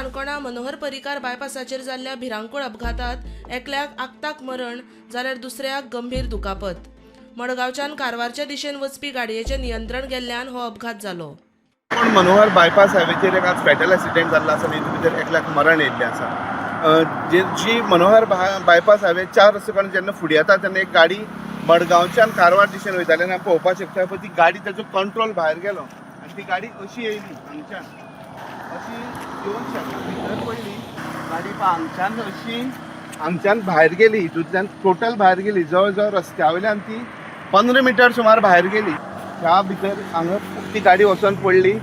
काणकोणा मनोहर पर्रीकार बायपासाचेर जाल्ल्या भिरांकूळ अपघातात एकल्याक आक्ताक मरण जाल्यार दुसऱ्याक गंभीर दुखापत. मडगांवच्यान कारवारच्या दिशेन वचपी गाडयेचें नियंत्रण गेल्ल्यान हो अपघात जालो. पण मनोहर बायपास हायवेचेर एक आज फेटल एक्सिडेंट जाल्लो आसा आनी हितून भितर एकल्याक मरण येयल्लें आसा. जी मनोहर बायपास हायवे चार रस्ते कडेन जेन्ना फुडें येता तेन्ना एक गाडी मडगांवच्यान कारवार दिशेन वयताली आनी आमी पळोवपाक शकता पळय ती गाडी ताचो कंट्रोल भायर गेलो आनी ती गाडी अशी येयली हांगच्यान अशी येवन शेता भितर पडली. गाडी पळय हांगच्यान अशी हांगच्यान भायर गेली, हितूंतल्यान टोटल भायर गेली. जवळ जवळ रस्त्या वयल्यान ती 15 मिटर सुमार भायर गेली. ह्या भितर हांगा ती गाडी वचोन पडली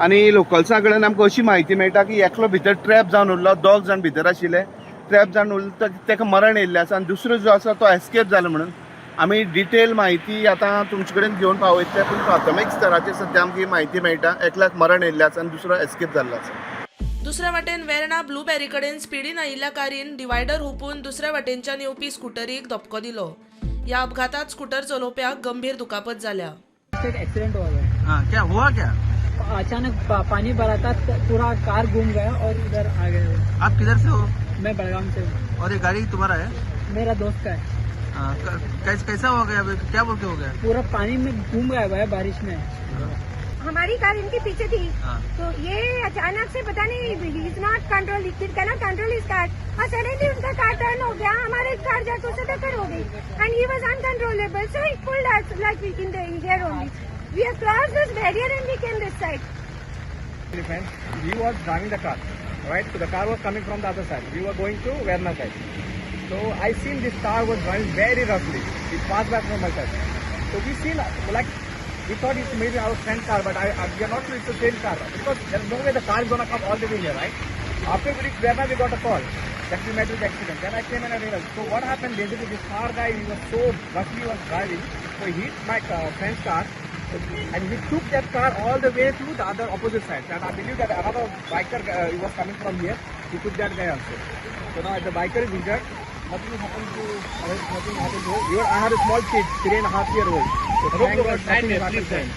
आनी लोकल्सां कडेन आमकां अशी म्हायती मेळटा की एकलो भितर ट्रॅप जावन उरलो, दोग जाण भितर आशिल्ले, ट्रॅप जावन उरलो, ताका मरण येयल्लें आसा आनी दुसरो जो आसा तो एस्केप जालो. म्हणून आमी डिटेल म्हायती आतां तुमचे कडेन घेवन पावयतले, पूण प्राथमीक स्तराचेर सद्या आमकां ही म्हायती मेळटा, एकल्याक मरण येयल्लें आसा आनी दुसरो एस्केप जाल्लो आसा. दुसऱ्या वाटेन वेर्णा ब्लुबेरी कडेन स्पिडीन आयिल्ल्या कारीन डिवायडर हुपून दुसऱ्या वाटेनच्यान येवपी स्कुटरीक धपको दिलो. ह्या अपघातात स्कुटर चलोवप्याक गंभीर दुखापत जाल्या. एक एक्सीडेंट हुआ है. हाँ, क्या हुआ क्या? अचानक पानी भरा था तो पूरा कार घूम गया और इधर आ गए वो. आप किधर से हो? मैं बड़गाम से हूँ. और ये गाड़ी तुम्हारा है? मेरा दोस्त का है. हाँ, कैसा हो गया अभी? क्या बोलते हो गया? पूरा पानी में घूम गया भाई बारिश में. हमारी कार इनके पीछे थी. हाँ। तो ये अचानक से पता नहीं, he is not control, he can not control his car Aur suddenly उनका कार टर्न हो गया, हमारे कार जाके उससे टक्कर हो गई and he was uncontrollable, so he pulled us like in the here only. We have crossed this barrier and we came this side. Friend, he was driving the car, right? So the car was coming from the other side. We were going to Verna side. So I seen this car was driving very roughly. It passed by from my side. So we seen like we thought it's maybe our friend car, but I we are not sure it's the same car because there's no way the car is gonna come all the way here, right? After we reached Verna, we got a call that we met with accident. Then I came and I realized. So what happened basically? This car guy, he was so roughly was driving, so he hit my friend's car. And he took that car all the way to the other opposite side. And I believe that another biker, he was coming from here. He took that guy also. So now the biker is injured. Nothing happened to nothing happened to him. Even I had a small kid, 3.5 year old. So thank God nothing happened to him.